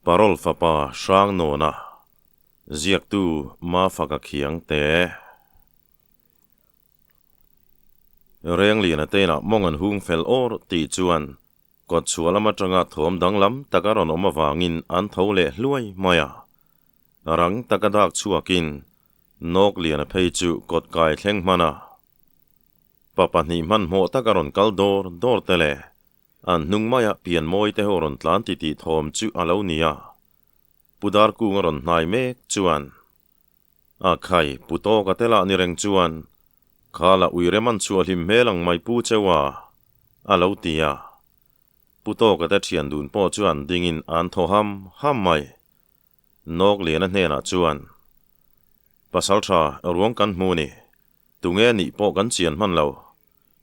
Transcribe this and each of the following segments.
Parol fapa Hrangnawna ziaktu Mafaka Khiangte. Rengliana te inah mawng an hung fel awr tih chuan kawt chhuah lam atanga thawm danglam tak a rawn awm avangin an tho leh hluai mai a. Rang taka dak chhuakin Nawkliana phei chu kawt kai thleng hman a. Pa pahnih hmanhmawh tak a rawn kal dawr dawr te le. An hnung maia pian mawi te ho rawn tlan ti tih thawm chu a lo ni a. Pu Darkung a rawn hnai mek chuan, A khai, Pu Tawka te lah ni reng chuan, Kha la ui rem an chhuah hlim hmel ang mai Pu Cheua, a lo ti a. Pu Tawka te thian dun pawh chuan dingin an thaw ham ham mai. Nawkliana hnenah chuan, Pasal tha ruang kan hmu ni, tunge nih pawh kan chian hman lo.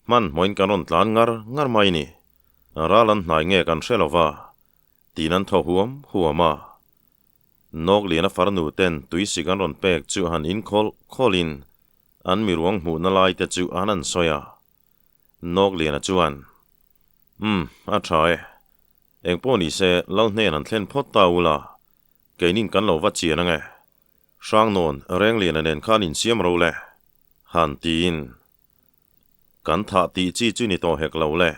Hman hmawin kan rawn tlan ngar ngar mai ni. Ral an hnai nge kan hre lo va, tiin an thaw huam huam a. Nawkliana farnu ten tuisik an rawn pek chu han inkhawlh khawlhin an miruang hmuhna lai te chu an han sawi a. Nawkliana chuan, Umm, a tha e. Engpawh ni se, Lal hnen an thlen phawt ta ula, keinin kan lo va chian ange. Hrangnawn Rengliana nen khan insiam ro le, han tiin. Kan thah tih chi chu ni tawh hek lo le.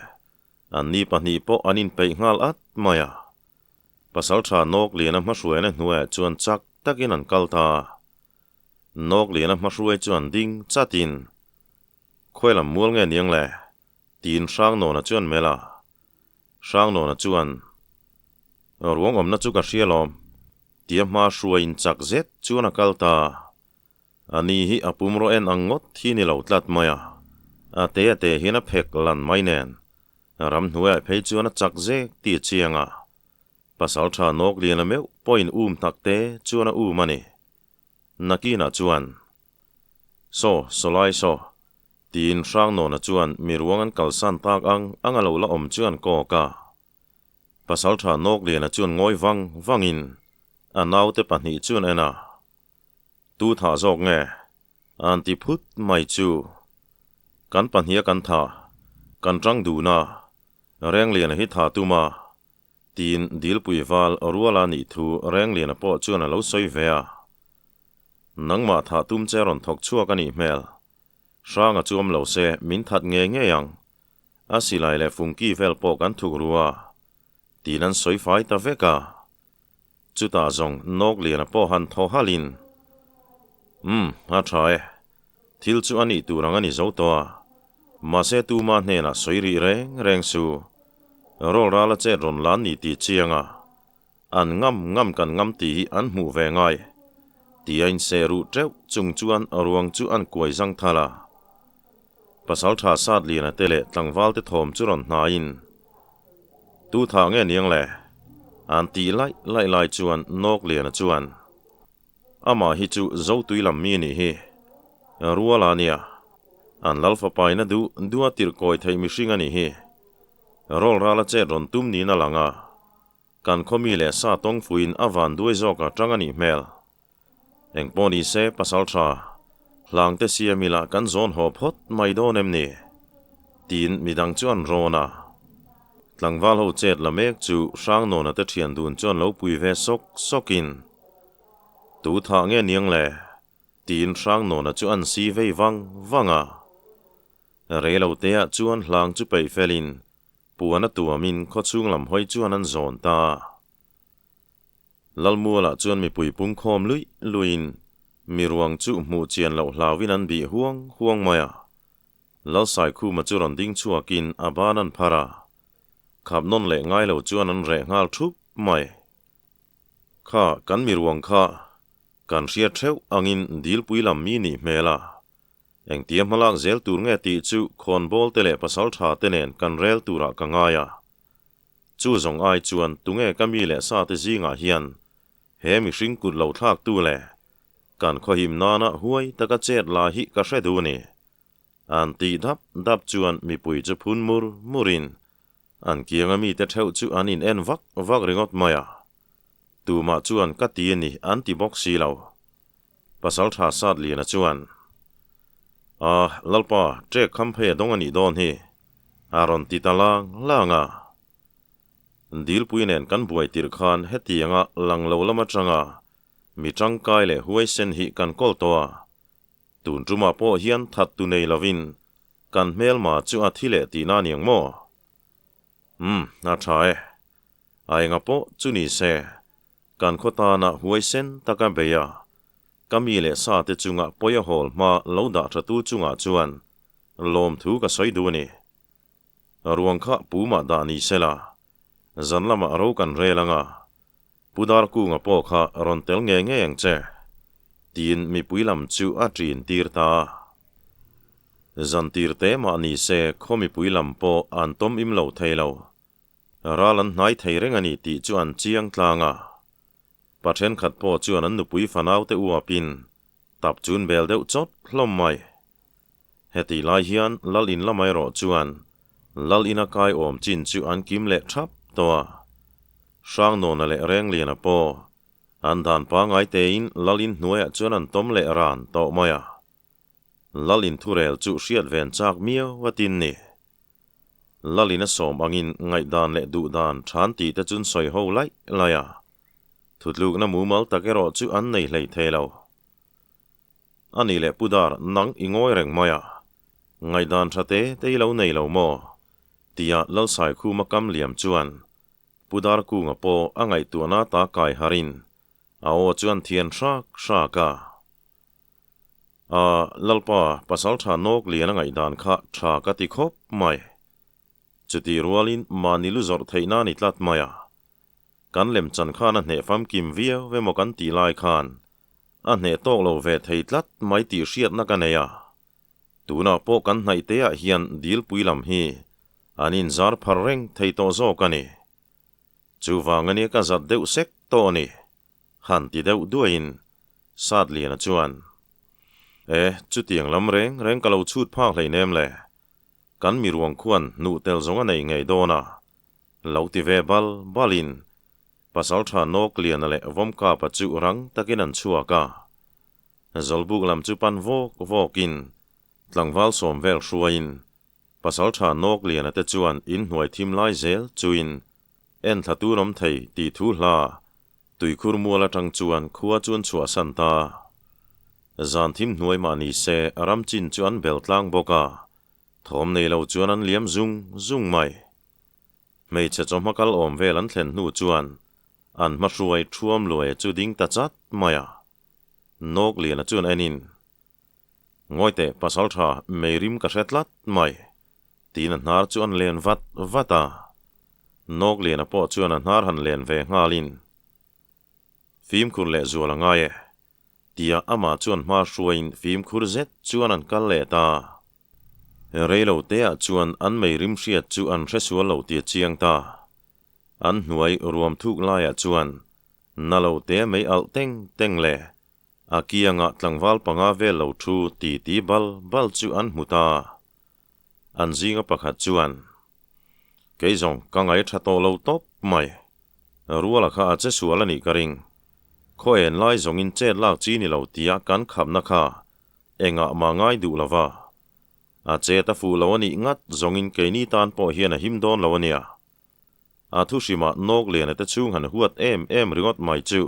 An ni pahnih pawh an inpeih nghal at mai a. Pasaltha Nawkliana hmahruaina hnuaiah chuan chak takin an kal ta a. Nawkliana hmahruai chuan ding chatin, Khawilam mual nge niang le? tiin Hrangnawna chuan melh a. Hrangnawna chuan, Ruang awmna chu ka hria lawm, tia hma hruaiin chak zet chuan a kal ta a. A ni hi a pum rawh en ang ngawt hi ni lo tlat mai a, a te a te hian a phek lan mai nen ramhnuaiah phei chuan a chak zek tih a chiang a, pasaltha Nawkliana meuh pawhin um tak te chuan a um a ni. Nakinah chuan, Saw, sawlai saw, tiin Hrangnawna chuan mi ruang an kalsan tak ang ang a lo la awm chuan kawk a. Pasaltha Nawkliana chuan ngawi vang vangin a naute pahnih chuan en a. Tu thah zawk nge? An ti phut mai chu. Kan pahniha kan tha, kan tang dun a, Rengliana hi tha tum a, tiin Dilpui val ruala nih thu Rengliana pawh chuan a lo sawi ve a. Nangmah thah tum che rawn thawk chhuak a nih hmel. Hranga chu awm lo se min that ngei ngei ang. A silai leh fungki vel pawh kan thuk ru a, tiin an sawi fai ta vek a. Chutah zawng Nawkliana pawh han thaw halhin, Umm, a tha e. Thil chu a nih tur ang a ni zo tawh a. Mahse tuma hnenah sawi rih reng reng su. Rawlrala chet rawn lan ni tih chiang a. An ngam ngam kan ngam tih hi an hmuh ve ngai. Tia inseh ruh teuh chung chuan ruang chu an kuai zang thal a. Pasaltha Satliana te leh tlangval te thawm chu rawn hnaiin, Tu thah nge niang le? An tih laih laih lai chuan Nawkliana chuan, Amah hi chu Zotui lam mi nih hi. Ruala nia. An lal fapaina duh duh a tirh kawi theih mihring a nih hi. Rawlrala chet rawn tum niin a lang a. Kan khaw mi leh sa tawng fuiin a van duai zawk a tang a nih hmel. Engpawh ni se pasal tha, hlangte siam ila kan zawn haw phawt mai dawn em ni? Tiin midang chu an rawn a. Tlangval ho chet la mek chu Hrangnawna te thian dun chuan lo pui ve sawk sawkin, Tu thah nge niang le? Tiin Hrangnawna chu an si vei vang vang a. Reilo teah chuan hlang chu peih felin puan a tuamin khawchhung lam hawi chuan an zawn ta a. Lalmualah chuan mipui pungkhawm luih luihin mi ruang chu hmuh chian loh hlauhin an bih huang huang mai a. Lalsaikhuma chu rawn ding chhuakin a ban an phar a, khap nawn leh ngai lo chuan an reh nghal thup mai. Kha kan mi ruang kha kan hriat theuh angin dilpui lam mi nih hmel a, engtia hmalak zel tur nge tih chu khawnbawl te leh pasal tha te nen kan rel turah ka ngai a. Chu zawng ai chuan tunge ka mi leh sa te zingah hian he mihring kut lo thlak tu le kan khawhim nana huai taka chet la hi ka hre duh ni. An tih dap dap chuan mipui chu phun mur murin an kianga mite theuh chu an in en vak vak ringawt mai a. Tumah chuan ka ti a ni an ti bawk si lo. Pasaltha Satliana chuan, A, Lalpa, ṭek kham phei a dawng a nih dawn hi, a rawn ti ta lang lang a. Dilpui nen kan buai tirh khan hetianga lang lo lam atanga mi tangkai leh huaisen hi kan kawl tawh a. Tun tumah pawh hian that tu nei lovin kan hmelma chu a thi leh tihna aniang maw? Umm, a tha e. A enga pawh chu ni se, kan khaw tana huaisen taka bei a, ka mi leh sa te chunga pawi a hawl hma lo dah tha tu chungah chuan lawmthu ka sawi duh a ni. Ruang kha pu mah dah ni se la, zan lamah ro kan rel ang a, Pu Darkunga pawh kha rawn tel ngei ngei ang che, tiin mipui lam chu a ṭin tir ta a. Zan tir te mah ni se khaw mipui lam pawh an tawm im lo thei lo. Ral an hnai thei reng a ni tih chu an chiang tlang a. Pa ṭhenkhat pawh chuan an nupui fanaute uapin tap chun bel deuh chawt hlawm mai. Heti lai hian Lal in lam erawh chuan Lal ina kai awm chin chu an kim leh thap tawh a. Hrangnawna leh Rengliana pawh an dan pangngai tein Lal in hnuaiah chuan an tawm leh ran tawh mai a. Lal in thurel chu hriat ven chak miau a tin ni. Lal in a sawm angin ngaihdan leh duhdan than tih te chun sawi ho laih laih a. Thutlukna mumal tak erawh chu an nei hlei thei lo. A nih leh Pu Dar, nang i ngawi reng mai a, ngaihdan tha te te i lo nei lo maw? tia Lalsaikhuma kam liam chuan Pu Dar Kunga pawh a ngaihtuahna ta kai harin a aw chuan thian hrak hrak a. A, Lalpa, Pasaltha nawk lian a ngaihdan kha tha ka ti khawp mai. Chutih rualin mahni lu zawrh theihna a ni tlat mai a. Kan lemchan khan a hneh famkim viau emaw kan tih lai khan a hneh tawk lo ve thei tlat mai tih hriatna ka nei a. Tunah pawh kan hnaih te ah hian dilpui lam hi an inzar phar reng thei tawh zawk a ni. Chuvang ania ka zat deuh sek tawh a ni, han ti deuh duaiin Satliana chuan, E, chutiang lam reng reng ka lo chhut phak hleinem le, kan miruang khuan hnuh tel zawng a nei ngei dawn a, Lo ti ve bal balin Pasaltha Nawkliana leh Vawmkapa chu rang takin an chhuak a. Zawlbuk lam chu pan vawk vawkin tlangval sawm vel hruaiin Pasaltha Nawkliana te chuan inhnuai thim lai zel chuin en thla tur awm thei tih thu hla tuikhur mual atang chuan khua chu an chhuahsan ta. Zan thim hnuai mah ni se ram chin chu an bel tlang bawk a, thawm nei lo chuan an liam zung zung mai. Hmeichhe chawhma kal awm vel an thlen hnu chuan an hmahruai thuam luai chu ding ta chat mai a. Nawkliana chuan enin, Ngawi teh pasal tha meirim ka hre tlat mai, tiin a hnar chu an len vat vat a. Nawkliana pawh chuan a hnar han len ve nghalin, Fimkhur leh zual a ngai e, tia amah chuan hma hruaiin fimkhur zet chuan an kal leh ta. Reilo teah chuan an mei rim hriat chu an hre sual lo tia chiang ta. An hnuai ruam thuk laiah chuan na lo te mei alh teng teng le a kiangah tlangval panga vel lo thu ti ti bal bal chu an hmu ta. An zinga pakhat chuan, Kei zawng ka ngai tha tawh lo tawp mai. Ruala kha a che sual a nih ka ring. Khaw en lai zawngin chet lak chi ni lo tia kan khapna kha Engah mah ngai duh lo va. A chet a fuh lo a nih ngat zawngin keini tan pawh hian a him dawn lo a nia. A thu hrimah nawk liana te chhung han huat em em ringawt mai chu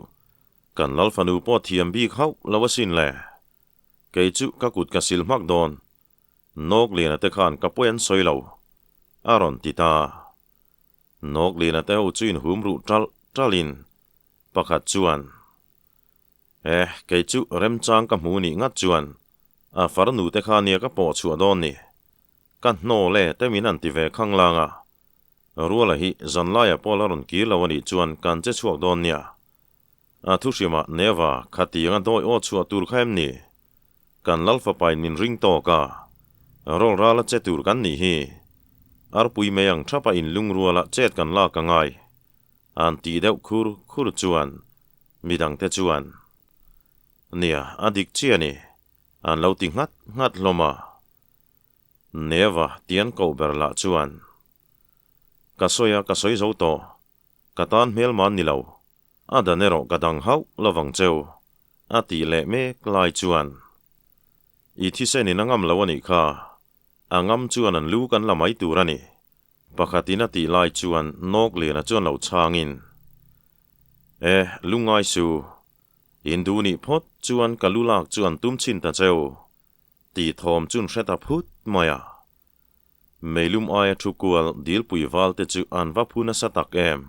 kan lal fanu pawh thiam bik hauh lo asin le. Kei chu ka kut ka sil hmak dawn. Nawk liana te khan ka pawi an sawi lo. A rawn ti ta. Nawk liana te ho chu inhum ruh ṭalh ṭalhin pakhat chuan. Eh, kei chu remchang ka hmu nih ngat chuan a farnu te kha nia ka pawh chhuah dawn ni. Ka hnawl e te min han ti ve khang lang a. Ruala hi zanlaia pawh la rawn kir lo a nih chuan kan che chhuak dawn nia. A thuhrimah Neva khatianga dawi aw chhuah tur kha em ni? Kan Lalfapain min ring tawk a, rawl rala che tur kan nih hi. Arpui mei ang thapa inlungruala chet kan lak a ngai. An tih deuh khur khur chuan midangte chuan, Nia, a dik chiah a ni, an lo ti nghat nghat hlawm a. Neva tian koh ber lah chuan, Ka sawi a, ka sawi zo tawh, ka tan hmelman ni lo, a dan erawh ka dang hauh lovang cheu, a tih leh mek lai chuan, I thisenin a ngam lo a nih kha, a ngam chuan an lu kan la mai tur a ni. Pakhatin a tih lai chuan Nawkliana chuan lo chhangin, E, lungngai su, in duh nih phawt chuan ka lu lak chu an tum chhin ta cheu, tih thawm chun hre ta phut mai a. Meilum aia thu kual dilpui val te chu an va phu nasa tak em.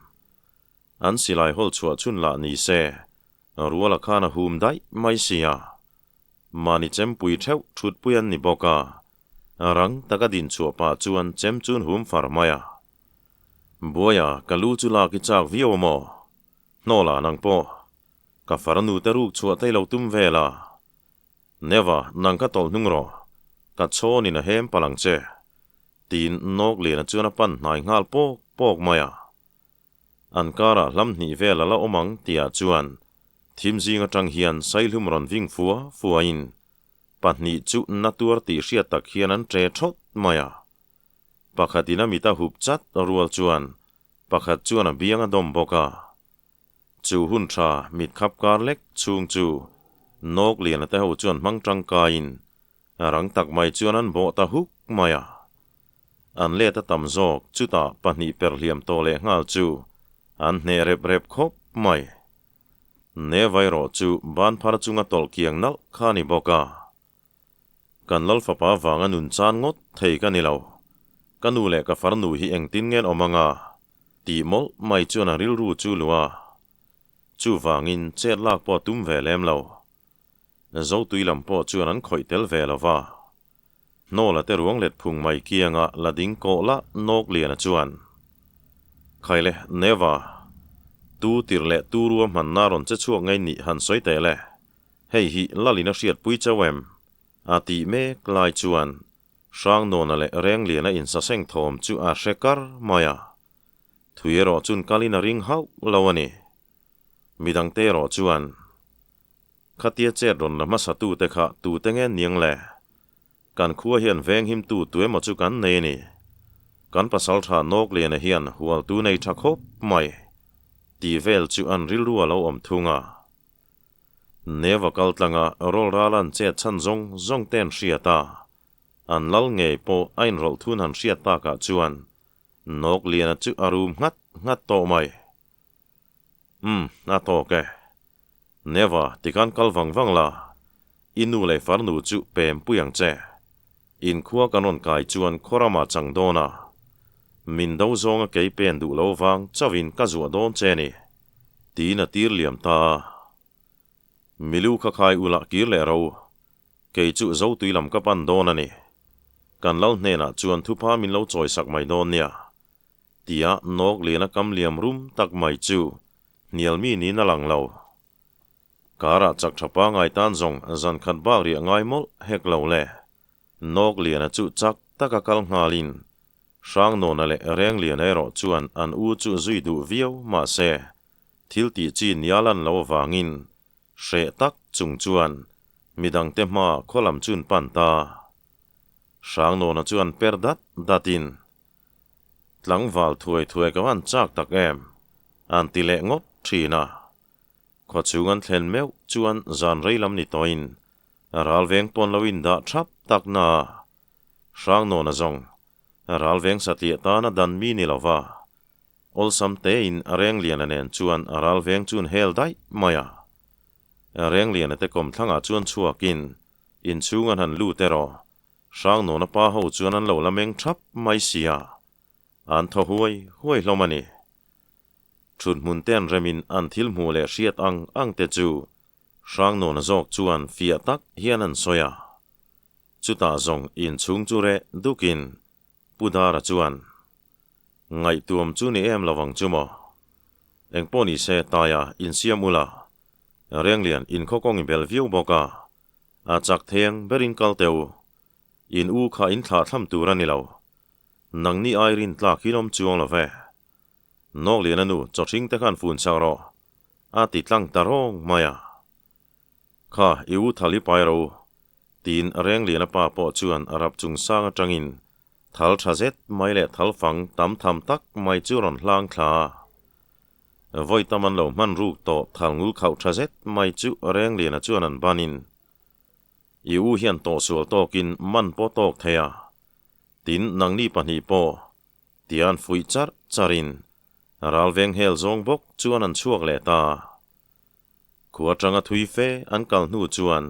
An silai hawl chhuah chhun lah ni se, Ruala khan a hum daih mai sia. Mahni chempui theuh thutpui an ni bawk a, rang taka din chhuah pah chuan chem chun hum far mai a. Buaia, ka lu chu lak i chak viau a maw? Hnawla nang pawh, ka farnu te ruk chhuah thei lo tum vel a. Neva, nang ka tawlh hnung rawh, ka chhawnin a hem palh ang che, tiin Nawkliana chuan a pan hnai nghal pawk pawk mai a. An karah hlam hnih vel a la awm ang tihah chuan thim zing atang hian Saihlum rawn ving fua fuain pahnih chu na tuar tih hriat tak hian an ṭe ṭhawt mai a. Pakhatin a mit a hup chat rual chuan pakhat chuan a biang a dawm bawk a. Chu hun ṭha mit khap kar lek chhung chu Nawk Liana te ho chuan hmang ṭangkaiin rang tak mai chuan an bawh ta huk mai a. An let a tam zawk chutah pahnih per hliam tawh leh nghal chu an hneh rep rep khawp mai. Ne vairawh chu ban phar chunga tawlh kiang nalh kha a ni bawk a. Kan lal fapa vanga nun chan ngawt thei ka ni lo. Ka nu leh ka farnu hi engtin ngen awm anga tih mawlh mai chuan a rilru chu luh a. Chuvangin chet lak pawh a tum ve lem lo. Zotui lam pawh chuan an khawih tel ve lo va. Hnawla te ruang let phung mai kianga la ding kawh la nawk liana chuan, Khaile, Neva, tu tir leh tu rua hmanna rawn che chhuak ngei nih han sawi teh le, hei hi Lalin a hriatpui chauh em? a tih mek lai chuan Hrangnawna leh Rengliana insaseng thawm chu a hre kar mai a. Thui erawh chun kalin a ring hauh lo a ni. Midangte erawh chuan, Khatia chet rawn la hmasa tute kha tute nge niang le? Kan khua hian venghimtu tuemaw chu kan nei a ni. Kan pasaltha Nawkliana hian hualtu nei tha khawp mai tih vel chu an rilru a lo awm thung a. Neva kal tlanga rawlral an chet chhan zawng zawng te an hriat a, an lal ngei pawh a inrawlh thun han hriat takah chuan Nawkliana chu a rum nghat nghat tawh mai. Umm, a tawk e. Neva, tikhan kal vang vang la, i nu leh farnu chu pem pui ang che. Inkhua kan rawn kai chuan khaw ramah chang dawn a, min do zawnga kei pen duh lo vang chauhin ka zuah dawn che ni, tiin a tir liam ta a. Milu kha khai ula kir leh ro, kei chu Zotui lam ka pan dawn a ni. Kan lal hnenah chuan thupha min lo chawisak mai dawn nia. Tia nawk liana kam liam rum tak mai chu hnial mi niin a lang lo. Karah chak tha pangai tan zawng zan khat bak riah ngai mawlh hek lo le. Nawk liana chu chak taka kal nghalin Hrangnawna leh Rengliana erawh chuan an u chu zui duh viau mahse thil tih chi nia lan lo avangin hreh tak chung chuan midangte hmaa khawlam chun pan ta. Hrangnawna chuan per dat datin Tlangval thuai thuai ka van chak tak em? An ti leh ngawt thin a. Khawchhung an thlen meuh chuan zan rei lam ni tawhin ralveng pawn lo indah thap tak na a. Hrangnawna zawng ralveng satliah tana dan mi ni lova awlsam tein Rengliana nen chuan ralveng chun hel daih mai a. Rengliana te kawmthlangah chuan chhuakin inchhung an han lut erawh Hrangnawna pa ho chuan an lo la meng thap mai sia, an thaw huai huai hlawm a ni. Thuthmun te an remin an thil hmuh leh hriat ang ang te chu Hrangnawna zawk chuan fiah tak hian an sawi a. Chutah zawng inchhung chu reh dukin Pu Dara chuan, Ngaihtuam chu ni em lovang chu maw? Engpawh ni se taia insiam ula, Renglian inkhawkawng i bel viau bawk a, A chak theng berin kal teh u. In u kha in thlah thlam tur a ni lo. Nangni ai rin tlak hi lawm chuang lo ve. Nawkliana nu chawhring te khan fun chak rawh. A ti tlang ta rawng mai a. Kha i u thal i pai ro u. Tiin Rengliana pa pawh chuan a rap chung sang atangin thal tha zet mai leh thal fang tam tham tak mai chu rawn hlang thla a. Vawi tam an lo hman ruk tawh thal ngul khauh tha zet mai chu Rengliana chuan an banin, I u hian tawhsual tawkin man pawh tawk thei a, tin nangni pahnih pawh. Tia an fuih charh charhin ralveng hel zawng bawk chuan an chhuak leh ta. Khua atanga thui fe an kal hnu chuan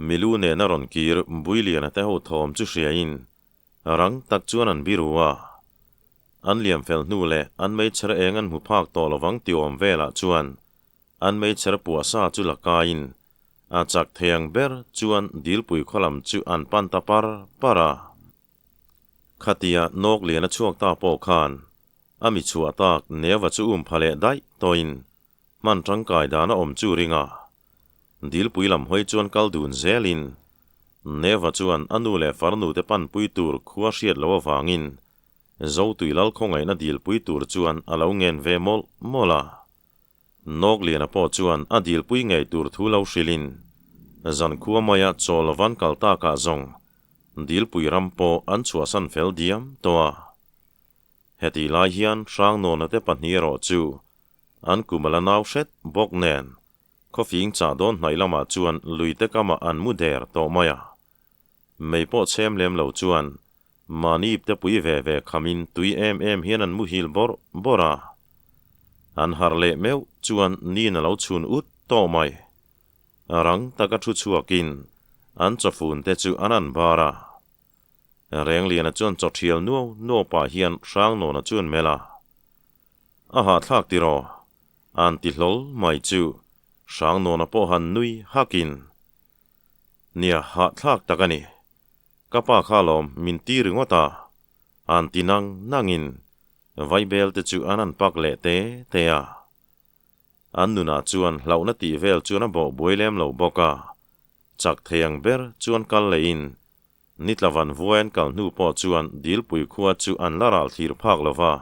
milu nena rawn kir Builiana te ho thawm chu hriain rang tak chuan an biru a. An liam fel hnu leh an meichher eng an hmu phak tawh lovang ti awm velah chuan an meichher puah sa chu la kaiin a chak thei ang ber chuan dilpui khaw lam chu an pan ta par par a. Khatia nawk lian a chhuak ta pawh khan a mi chhuah tak Neva chu um pha leh daih tawhin hman tangkai dan a awm chu ring a. Dilpui lam hawi chuan kal dun zelin Neva chuan a nu leh farnu te panpui tur khua hriat loh avangin Zotui lal khawngaihna dilpui tur chuan a lo ngen ve mawlh mawlh a. Nawk Liana pawh chuan a dilpui ngei tur thu lo hrilhin zankhua maia chaw lovan kal takah zawng dilpui ram pawh an chhuahsan fel diam tawh a. Hetih lai hian Hrangnawna te pahnih erawh chu an kum a la nau hret bawk nen khawfing chah dawn hnaih lamah chuan luite kamah an mu der tawh mai a. Mei pawh chhem lem lo chuan Mahni ipte pui ve ve khamin tui em em hian an muhil bawrh bawrh a. An harh leh meuh chuan nin a lo chhun ut tawh mai. Rang taka thu chhuakin an chawfun te chu an an bar a. Rengliana chuan chaw thial nuau nuau pah hian Hrangnawna chuan melh a. A hahthlak tiraw? An ti hlawl mai chu Hrangnawna pawh han nui hakin, Nia, hahthlak tak a ni. Ka pa kha lawm min ti ringawt a, an ti nang nangin vaibel te chu an an pak leh te te a. An nunah chuan hlauhna tih vel chuan a bawh buai lem lo bawk a, chak thei ang ber chuan kal lehin nitla van vuai an kal hnu pawh chuan dilpui khua chu an la ral thlir phak lo va,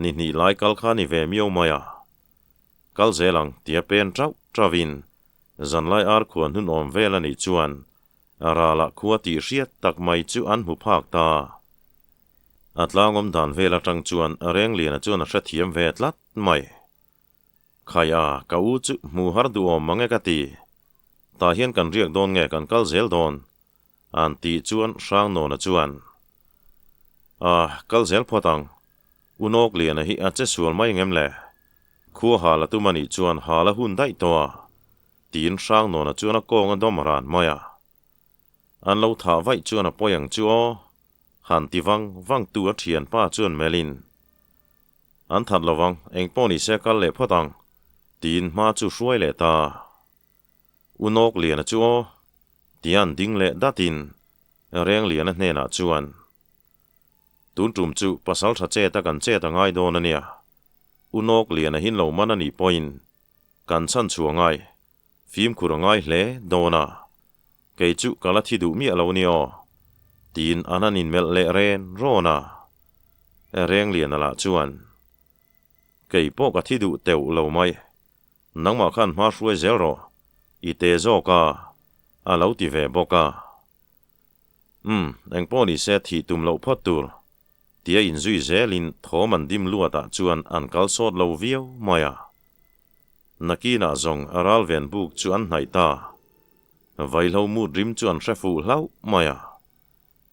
ni hnih lai kal kha ni ve miau mai a. Kal zel ang tia pen tauh tauhin zanlai ar khuan hun awm vel a nih chuan A ralah khua tih hriat tak mai chu an hmu phak ta. A tlangawm dan vel atang chuan Rengliana chuan a hrethiam ve tlat mai. Khai a, ka u chu hmu har duhawm mang e ka ti. Tah hian kan riak dawn nge kan kal zel dawn? An tih chuan Hrangnawna chuan, A, kal zel phawt ang. U Nawkliana hi a che sual mai ngem le? Khua hal a tum a nih chuan hal a hun daih tawh a. Tiin Hrangnawna chuan a kawng a dawm ran mai a. An lo thah vaih chuan a pawi ang chu aw, han ti vang vang tu a thianpa chuan melhin, An that lo vang, eng pawh ni se kal leh phawt ang, tiin hma chu hruai leh ta. U Nawkliana chu aw, tia an ding leh datin Rengliana hnenah chuan, Tun tum chu pasal tha chet a kan chet a ngai dawn a nia, U Nawkliana hin lo man a nih pawhin Kan chhan chhuah ngai, fimkhur a ngai hle dawn a, kei chu ka la thi duh miah lo ni aw, tiin an han inmelh leh ren rawn a. Rengliana lah chuan, Kei pawh ka thi duh teuh lo mai, nangmah khan hma hruai zel rawh, i te zawk a, a lo ti ve bawk a. Umm, engpawh ni se thih tum loh phawt tur, tia inzui zelin thawm an dim luatah chuan an kal sawt lo viau mai a. Nakinah zawng a ral ven buk chu an hnaih ta. Vaihlo mut rim chu an hre fuh hlauh mai a.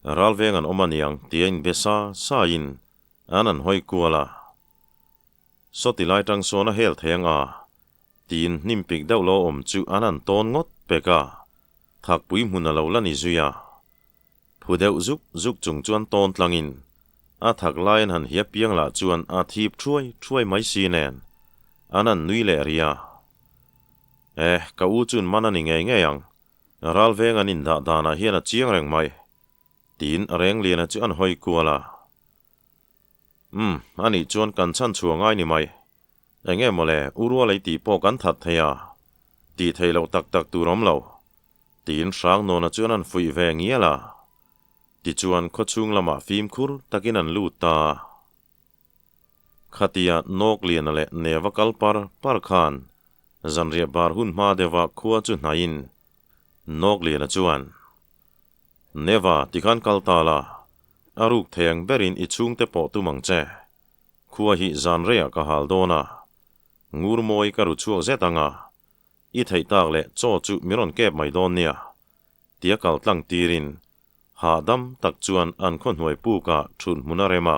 Ral veng an awm aniang tia inbe sa sain an an hawi kual a. Sawti lai tang sawn a hel thei ang a, tiin hnim pik deuh lo awm chu an han tawn ngawt pek a, thakpui hmun a lo la ni zui a. Phu deuh zuk zuk chung chuan tawn tlangin a thak lai an han hiap piang lah chuan a thip thuai thuai mai si nen an han nui leh rih a. Eh, ka u chun man a ni ngei ngei ang, ral veng an indah danah hian a chiang reng mai, tiin Rengliana chu an hawi kual a. Umm, anih chuan kan chhan chhuah ngai ni mai. Eng nge mawle, u rual ei tih pawh kan that thei a, tih theih loh tak tak tur awm lo, tiin Hrangnawna chuan an fuih ve ngial a. Tichuan khawchhung lamah fimkhur takin an lut ta. Khatia Nawkliana leh Neva kal par par khan zanriah bar hun hma deuha khua chu hnaihin Nawkliana chuan, Neva, tikhan kal ta la, a ruk thei ang berin i chhungte pawh tum ang che. Khua hi zan reiah ka hal dawn a, ngur mawi ka ru chhuak zet ang a, i theih tak leh chaw chu mi rawn kep mai dawn nia, tia kal tlang tirin hahdam tak chuan an khaw hnuai pukah thut hmun a rem a.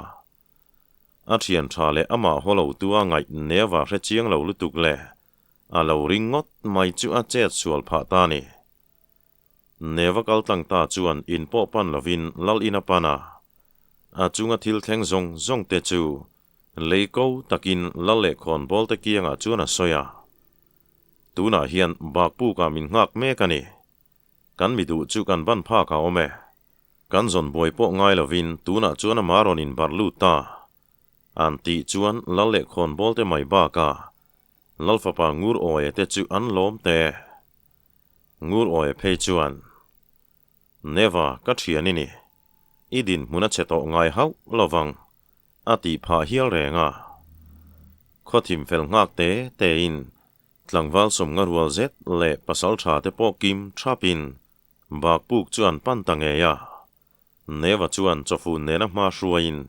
A thian tha leh amah haw lo tu a ngaih neva hre chiang lo lutuk leh a lo ring ngawt mai chu a chet sual phah ta ni. Neva kal tlang ta chuan in pawh pan lovin lal in a pan a. A chunga thil thleng zawng zawng te chu lei ko takin lal leh khawnbawl te kiangah chuan a sawi a. Tunah hian bakpukah min nghak mek a ni. Kan mi duh chu kan ban phak a awm e. Kan zawn buai pawh ngai lovin tunah chuan ama rawn inbarh lut ta. An tih chuan lal leh khawnbawl te mai bakah Lal fapa Ngur Awi te chu an lawm te. Ngur Awi phei chuan, Neva, ka thian i ni. I dinhmun a che tawh ngai hauh lovang, a tih phah hial reng a. Khawthim fel nghak te tein tlangval sawmnga rual zet leh pasal tha te pawh kim thapin Bakpuk chu an pan ta ngei a. Neva chuan chawfun nena hma hruaiin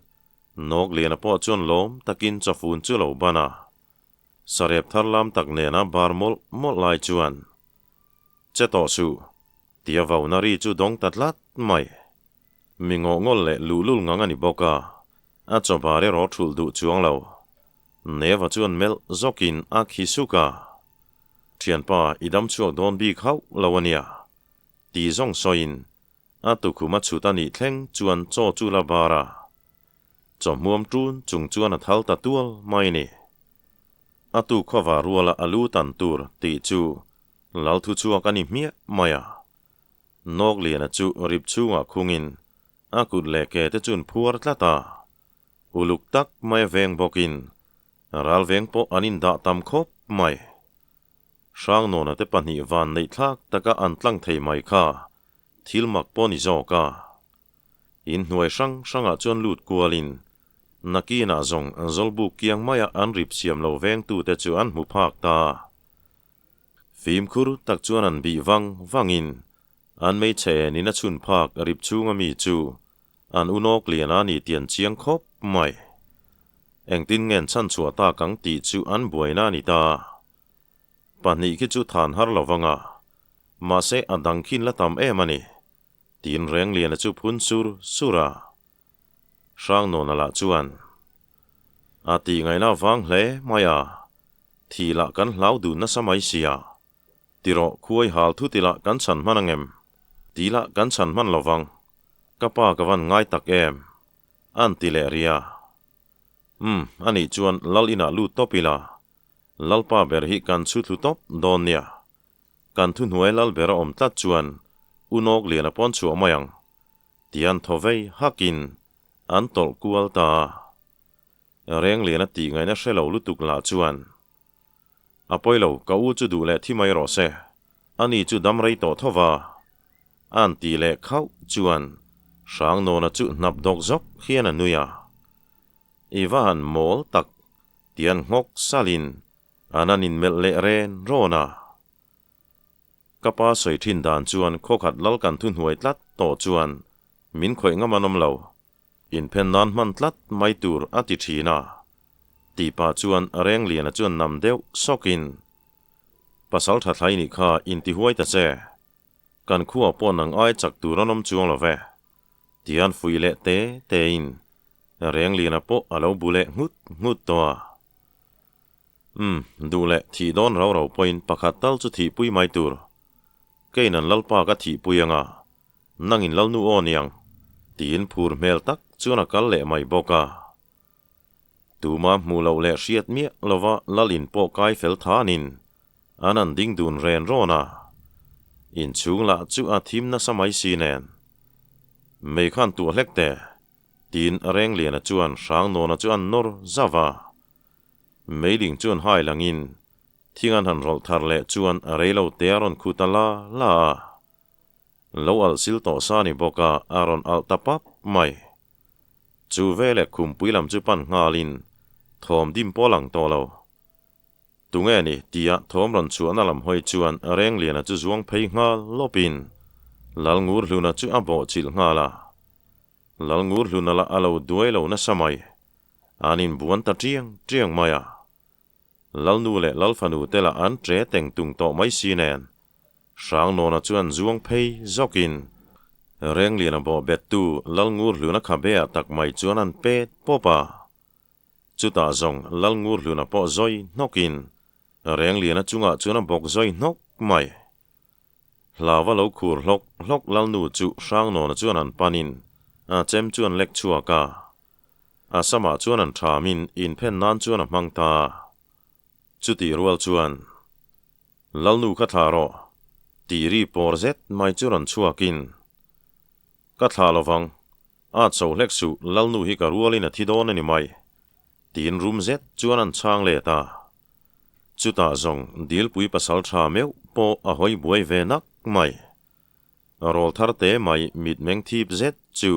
Nawkliana pawh chuan lawm takin chawfun chu lo ban a. Sarep thar lam tak nena bar mawlh mawlh lai chuan, Che tawh suh, tia vauna ri chu dawng ta tlat mai. Mi ngawh ngawl leh luhlul ngang a ni bawk a, a chaw bar erawh thulh duh chuang lo. Neva chuan melh zawkin a khi suk a, Thianpa, i dam chhuak dawn bik hauh lo a nia, ti zawng sawiin a tukhum a chhut a nih thleng chuan chaw chu la bar a. Chawhmuam ṭun chung chuan a thal ta tual mai ni. A tu khawva ruala a lu tan tur tih chu lal thu chhuak a ni hmiah mai a. Nawkliana chu rip chhungah khungin a kut leh ke te chun phuar tlat a. Uluk tak mai a veng bawkin ral veng pawh an indah tam khawp mai. Hrangnawna te pahnih van neih thlak taka an tlang thei mai kha thil mak pawh ni zawk a. In hnuai hrang hrangah chuan lut kualin nakinah zawng an zawlbuk kiang maia an rip siam lo vengtute chu an hmu phak ta. Fimkhur tak chuan an bih vang vangin an hmeichhe enin a chhun phak rip chhunga mi chu an unawk lian a ni tian chiang khawp mai. Engtin ngen chhanchhuah tak ang tih chu an buaina a ni ta. Pahnih khi chu than har lo vanga, mahse a dang khin la tam em a ni. Tin Rengliana chu phun sur sur a, Hrangnawna lah chuan, A tih ngaihna vang hle mai a, thih lah kan hlau dun nasa mai sia, tirawh khuai hal thu tilah kan chhan hman angem? Tilah kan chhan hman lovang, ka pa ka van ngai tak em? A'n ti leh ria. Umm, anih chuan Lal inah lut tawp ila, Lalpa ber hi kan chhu thlu tawp dawn nia. Kan thuhnuai lal ber a awm tlat chuan U Nawk Liana pawn chhuah mai ang, tian thaw vei hakin an tawlh kual ta a. Reng Liana tih ngaihna hre lo lutuk lah chuan, A pawi lo, ka u chu duh leh thi mai rawh se, ani chu dam rei tawh tho va, a'n ti leh khauh chuan Hrangnawna chu hnap dawk zawk hian a nui a. I va han mawl tak, tian nghawk salin An an inmelh leh ren rawn a. Ka pa sawi thin dan chuan khawkhat lal kan thuhnuai tlat tawh chuan min khawih ngam an awm lo. Inphen nan hman tlat mai tur a ti thin a. Tih pah chuan Rengliana chuan nam deuh sawkin, Pasal tha thlai nih kha intihuai ta che. Kan khuah pawh nang ai chak tur an awm chuang lo ve. Tian fuih leh te tein Rengliana pawh a lo bu leh nghut nghut tawh a. Umm, duh leh thih dawn rau rau pawhin pakhat tal chu thihpui mai tur. Keiin an lalpa ka thihpui anga, nangin lalnu aw niang, tiin phur hmel tak chuan a kal leh mai bawk a. Tuma hmuh loh leh hriat miah lova lal in pawh kai fel thanin an an ding dun ren rawn a. Inchhung lah chu a thim nasa mai si nen. Mei khan tuah hlek teh, tiin Rengliana chuan Hrangnawna chu an nawr zauh a. Meiling chuan hai langin thing an han rawlh thar leh chuan a rei lo te a rawn khu ta la la a. Lo alh sil tawh sa ni bawk a, a rawn alh ta pap mai. Chu veleh khumpui lam chu pan nghalin thawm dim pawh a lang tawh lo. Tunge ni tia thawm rawn chhuahna lam hawi chuan Rengliana chu zuang phei nghal lawpin Lalngurhluna chu a bawhchilh nghal a. Lalngurhluna lah a lo duai lo nasa mai. An inbuan ta ṭiang ṭiang mai a. Lalnu leh Lalfanu te lah an ṭe teng tung tawh mai si nen, Hrangnawna chuan zuang phei zawkin Rengliana bawh bettu Lalngurhluna khabeah tak mai chuan an pet pawp a. Chutah zawng Lalngurhluna pawh zawi hnawkin Rengliana chungah chuan a bawk zawi hnawk mai. Hlava lo khur hlawk hlawk Lalnu chu Hrangnawna chuan an panin a chem chu an lek chhuak a. A samah chuan an thamin inphen nan chuan a hmang ta. Chutih rual chuan, Lalnu kha thlah rawh, tih ri pawr zet mai chu rawn chhuakin, Ka thlah lovang, a chho hlek suh, Lalnu hi ka rualin a thi dawn a ni mai, tiin rum zet chuan an chhang let a. Chutah zawng Dilpui pasal tha meuh pawh a hawi buai ve nak mai. Rawl thar te mai mitmeng thip zet chu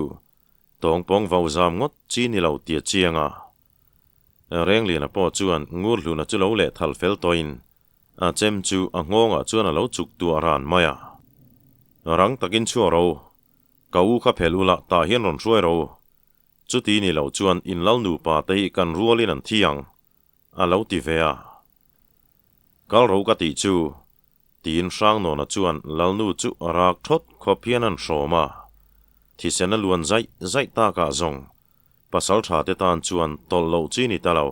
tawngpawng vau zam ngawt chi ni lo tia chiang a. Rengliana pawh chuan Ngurhluna chu lo leh thal fel tawhin a chem chu a nghawngah chuan a lo chuk tuah ran mai a. Rang takin chhuak ro, ka u kha phel ula tah hian rawn hruai ro. Chuti ni lo chuan in lal nupa te hi kan rualin an thi ang, a lo ti ve a. Kal ro ka tih chu, tiin Hrangnawna chuan Lalnu chu a rak thawt khawp hian an hrawm a. Thisen a luan zaih zaih takah zawng pasal tha te tan chuan tawlh loh chi ni ta lo.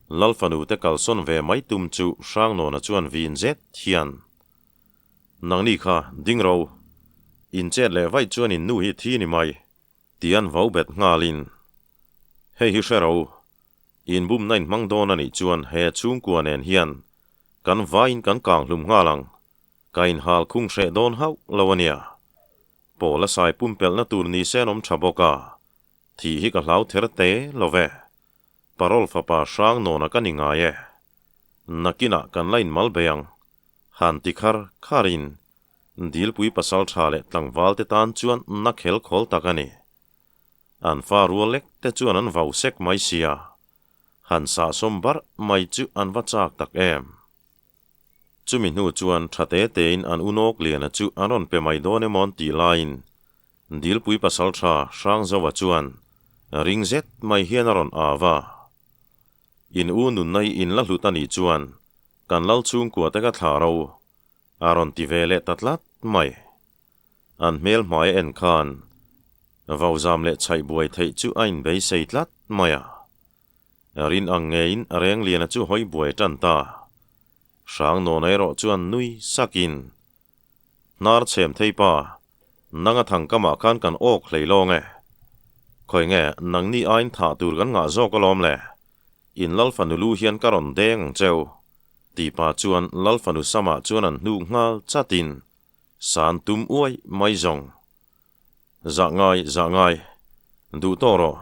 Lal fanu te kalsawn ve mai tum chu Hrangnawna chuan vin zet hian, Nangni kha ding ro, in chet leh vaih chuan in nu hi thi ni mai, Ti an vau bet nghalin, Hei hi hre ro, inbumna in hmang dawn a nih chuan he chhungkua nen hian kan vaiin kan kang hlum nghal ang, ka inhal khung hreh dawn hauh lo a nia. Pawl a sai pumpelhna tur ni se an awm tha bawk a, thih hi ka hlau ther te lo ve. Parol fapa hrang nawna ka ni ngai e. Nakinah kan la inmal bei ang, han ti khar kharin Dilpui pasal tha leh tlangval te tan chuan na khel khawl tak a ni. An fa rual lek te chuan an vau sek mai sia, han sahsawm barh mai chu an va chak tak em. Chumi hnu chuan tha te tein an unawk liana chu an rawn pe mai dawn emaw an tih laiin Dilpui pasal tha Hrangzova chuan ring zet mai hian a rawn au a. In u nunna hi in la hlut a nih chuan kan lal chhungkua te ka thlah ro A rawn ti ve leh ta tlat mai. An hmel hmai a en khan Vauzam leh chhaih buai theih chu a inbeisei tlat mai a. Rin ang ngeiin Rengliana chu hawi buai tan ta. Hrangnawn erawh chuan nui sakin, Hnar chhem thei pa, nanga thang kamah khan kan awk hlei lawng e. Khawi nge nangni aiin thah tur kan ngah zawk alawm le. In Lal fanu lu hian ka rawn deng ang cheu. Tih pah chuan Lal fanu samah chuan an hnuk nghal chatin san tum uai mai zawng. Zah ngai, zah ngai. Duh tawh rawh.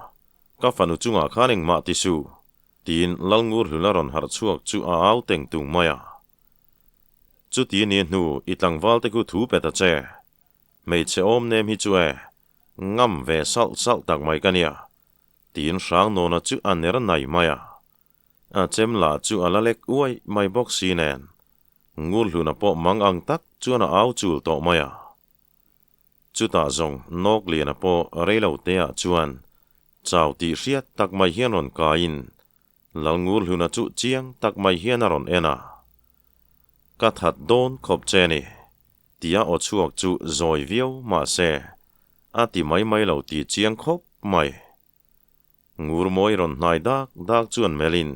Ka fanu chungah khan engmah ti suh. Tiin Lal Ngurhluna rawn harh chhuak chu a au teng tung mai a. Chuti ni hnu i tlangval te khu thu pe ta che. Hmeichhe awm nem hi chu e, ngam ve salh salh tak mai ka nia. Tiin Hrangnawna chu a ner nai mai a. A chem lah chu a la lek uai mai bawk si nen, Ngurhluna pawh mang ang tak chuan a au chul tawh mai a. Chutah zawng Nawkliana pawh reilo teah chuan chau tih hriat tak mai hian rawn kaiin Lalngurhluna chu chiang tak mai hian a rawn en a. Ka that dawn khawp che ni, tia aw chhuak chu zawi viau mah se, a ti mai mai lo ti chiang khawp mai. Ngur mawi rawn hnai dak dak chuan melhin,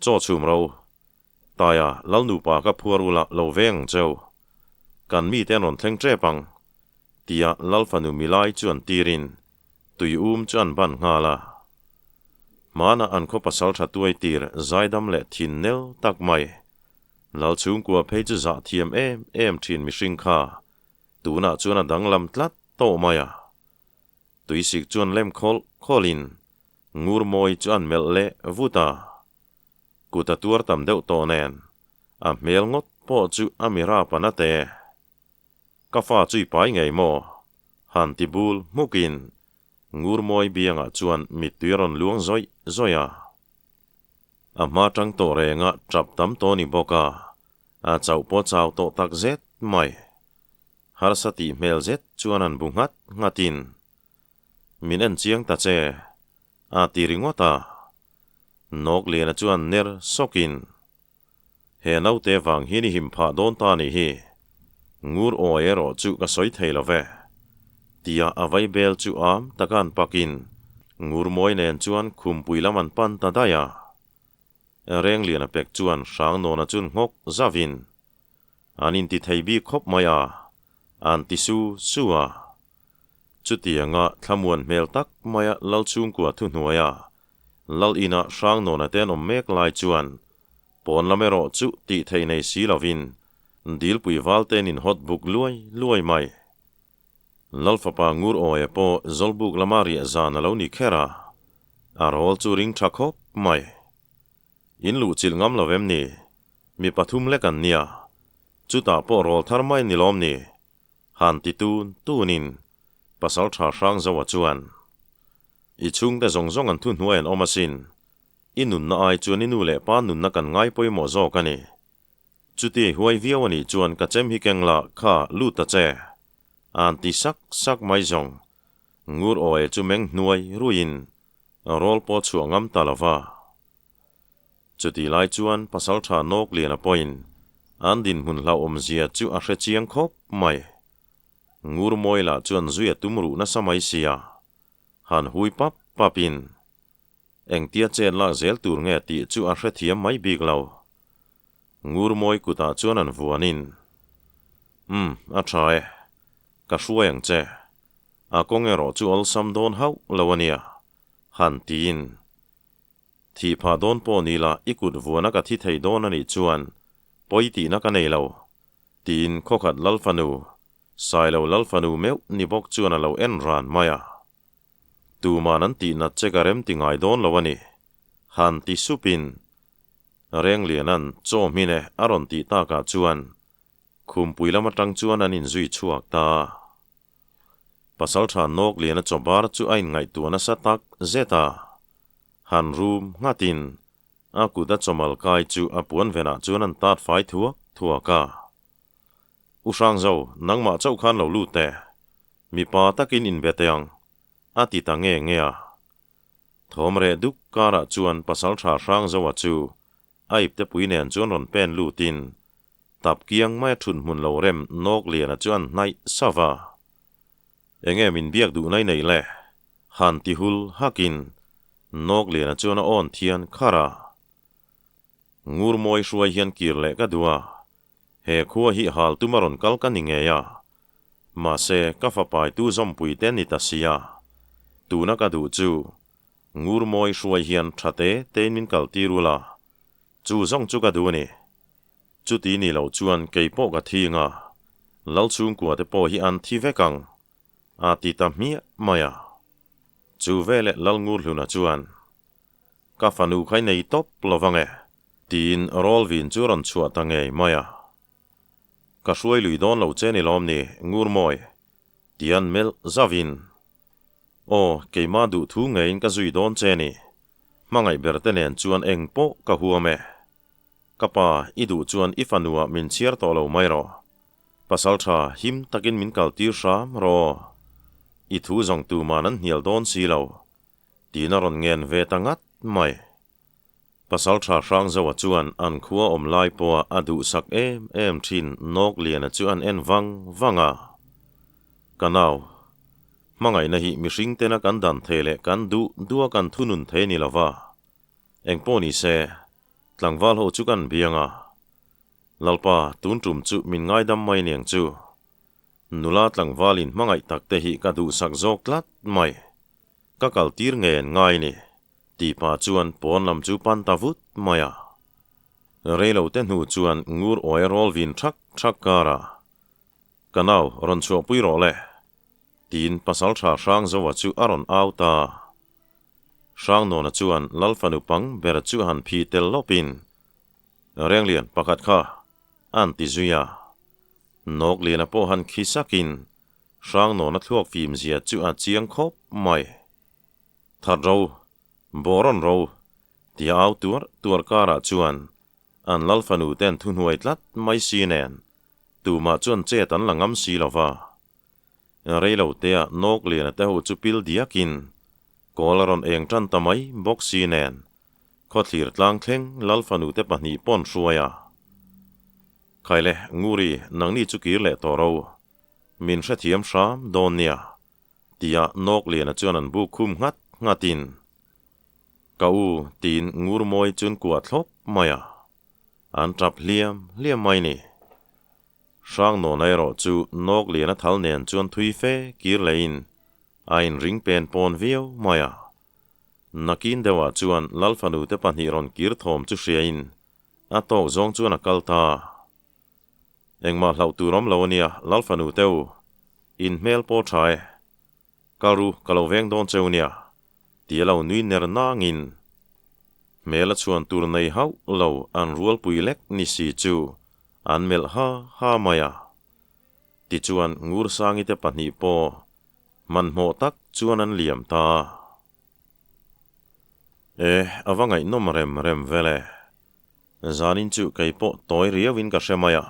Chaw chhum ro, Taia Lalnupa ka phuar ula lo veng ang cheu. Kan mite an rawn thleng tep ang, tia Lalfanu milai chuan tirin tui um chu an ban nghal a. Hmanah an khaw pasal tha tuai tir zaidam leh thin nel tak mai. Lal chhungkua phei chu zah thiam em em thin mihring kha tunah chuan a danglam tlat tawh mai a. Tuisik chuan lem khawlh khawlhin ngur mawi chu an melh leh vut a. Kut a tuar tam deuh tawh nen a hmel ngawt pawh chu a mi rap a na te. Ka fa chu i pai ngei maw? Han ti bul hmukin ngur mawi biangah chuan mittui a rawn luang zawih zawih a. A hma tang tawh renga tap tam tawh ni bawk a, a chauh pawh chau tawh tak zet mai. Harsa tih hmel zet chuan an bu nghat nghatin, Min en chiang ta che, a ti ringawt a. Nawkliana chuan ner sawkin, He naute vang hian i him phah dawn ta nih hi. Ngur awi erawh chu ka sawi thei lo ve. Tia a vai bel chu am taka an pakin. Ngurmawi nen chuan khumpui lam an pan ta daih a. Rengliana pek chuan Hrangnawna chun nghawk zavin an inti thei bik khawp mai a, an ti su su a. Chutianga thlamuan hmel tak maia Lal chhungkua thuhnuaia Lal ina Hrangnawna te an awm mek lai chuan pawn lam erawh chu tih theih nei si lovin dilpui val te an inhawt buk luai luai mai. Lal fapa Ngur Awia pawh Zawlbuk lama riah zan a lo ni kher a, a rawl chu ring tha khawp mai. In luh chilh ngam lo em ni? Mi pathum lek an nia. Chutah pawh rawl thar mai ni lawm ni? Han ti tun tunin pasal tha hrang Zoa chuan, I chhungte zawng zawng an thuhnuai an awm asin. I nunna ai chuan i nu leh pa nunna kan ngai pawimawh zawk a ni. Chuti huai viau a nih chuan ka chem hi keng la kha lut ta che. An ti sak sak mai zawng. Ngur awi chu meng hnuai ruiin rawl pawh chhuah ngam ta lo va. Chuti lai chuan pasaltha nawk lian a pawhin an dinhmun hlauhawm zia chu a hre chiang khawp mai. Ngur mawi lah chuan zui a tum ruh nasa mai sia. Han hui pap papin engtia chet lak zel tur nge tih chu a hrethiam mai bik lo. Ngur mawi kutah chuan an vuanin, Umm, a tha e. Ka hruai ang che. A kawng erawh chu awlsam dawn hauh lo a nia, han tiin. Thih phah dawn pawh ni la i kut vuana ka thi thei dawn a nih chuan pawi tihna ka nei lo, tiin khawkhat Lalfanu, Sailo Lalfanu meuh ni bawk chuan a lo en ran mai a. Tuman an tihnat che ka rem ti ngai dawn lo a ni, han ti supin Rengliana'n chaw hmin e a rawn tih takah chuan khumpui lam atang chuan an inzui chhuak ta. Pasaltha Nawkliana chaw bar chu a inngaihtuah nasa tak zet a, han rum nghatin a kut a chawmal kai chu a puan venah chuan an tat fai thuak thuak a. U Hrangzo, nangmah chauh khan lo lut teh. Mipa takin inbe teh ang, a ti ta nge nge a. Thawm reh duk karah chuan pasaltha Hrangzoa chu a ipte pui nen chuan rawn pen lutin tap kiang mai a thut hmun lo rem nawk liana chu an hnaih sauh a. Enge min biak duh nai nei le? Han ti hul hakin nawk liana chuan a awn thian kharh a. Ngur mawi hruai hian kir leh ka duh a, he khua hi hal tuma rawn kal ka ni ngei a, mahse ka fapaitu zawmpui te ni ta sia, tuna ka duh chu ngur mawi hruai hian tha te tein min kal tir ula, chu zawng chu ka duh a ni. Chuti ni loh chuan kei pawh ka thi nga, Lal chhungkua te pawh hi an thi vek ang, a ti ta hmiah mai a. Chu veleh Lal Ngurhluna chuan. Ka fanu kha i nei tawp lo vang e, tiin Rawlvin chu rawn chhuah ta ngei mai a. Ka hruai lui dawn lo che ni lawm ni, Ngurmawi, tian melh zauhin, Aw, keimah duh thu ngeiin ka zui dawn che ni, hmangaih ber te nen chuan eng pawh ka huam e. Ka pa, i duh chuan i fanuah min chhiar tawh lo mai rawh. Pasalṭha, him takin min kaltir hram rawh. I thu zawng tuman an hnial dawn si lo. Tiin a rawn ngen ve ta ngat mai. Pasalṭha Hrangzoa chuan an khua awm lai pawha a duhsak em em ṭhin Nawkliana chu an en vang vang a. Ka nau, hmangaihna hi mihring tena kan dan thei leh kan duh duha kan thunun thei ni lova, engpawh ni se, tlangval ho chu kan biang a. Lalpa, tun ṭum chu min ngaidam mai niang chu. Nula tlangvalin hmangaih takte hi ka duhsak zawk tlat mai. Ka kal tir ngen ngai ni, tih pah chuan pawn lam chu pan ta vut mai a. Reilo te hnu chuan ngur awi a rawl vin thak thak kar a, Ka nau, rawn chhuahpui rawh le, tiin pasaltha Hrangzoa chu a rawn au ta. Hrangnawna chuan Lal fanu pang ber chu a han phi tel lawpin, Renglian pakhat kha, a'n ti zui a. Nawkliana pawh han khi sakin Hrangnawna thluak fim zia chu a chiang khawp mai. That ro, bawrawn ro, tia au tuar tuar karah chuan an lal fanu ten thuhnuai tlat mai si nen tumah chuan chet an la ngam si lo va. Reilo tea nawk liana te ho chu pil diakin kawl a rawn eng tan ta mai bawk si nen khawthlir tlang thleng lal fanu te pahnih pawn hruai a. Khaile, Nguri, nangni chu kir leh tawh ro. Min hrethiam hram dawn nia, tia Nawkliana chuan an buk khum nghat nghatin, Ka u, tiin ngur mawi chun kuah thlawp mai a, an tap hliam hliam mai ni. Hrangnawn erawh chu nawk lian a thal nen chuan thui fe kir lehin a inring pen pawn viau mai a. Nakin deuhah chuan Lalfanu te pahnih rawn kir thawm chu hriain a tawk zawng chuan a kal ta. Engmah hlauh tur awm lo ania Lalfanu te u, in hmel pawh tha e. Kal ru, ka lo veng dawn cheu nia, ti a lo nui ner nangin hmel a chhuan tur nei hauh lo an rualpui lek ni si chu an melh ha ha mai a. Tichuan Ngursangi te pahnih pawh hmanhmawh tak chuan an liam ta. E, a va ngaihnawm rem rem vel e. Zanin chu kei pawh tawi riauin ka hre mai a,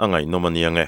a ngaihnawm a niang e.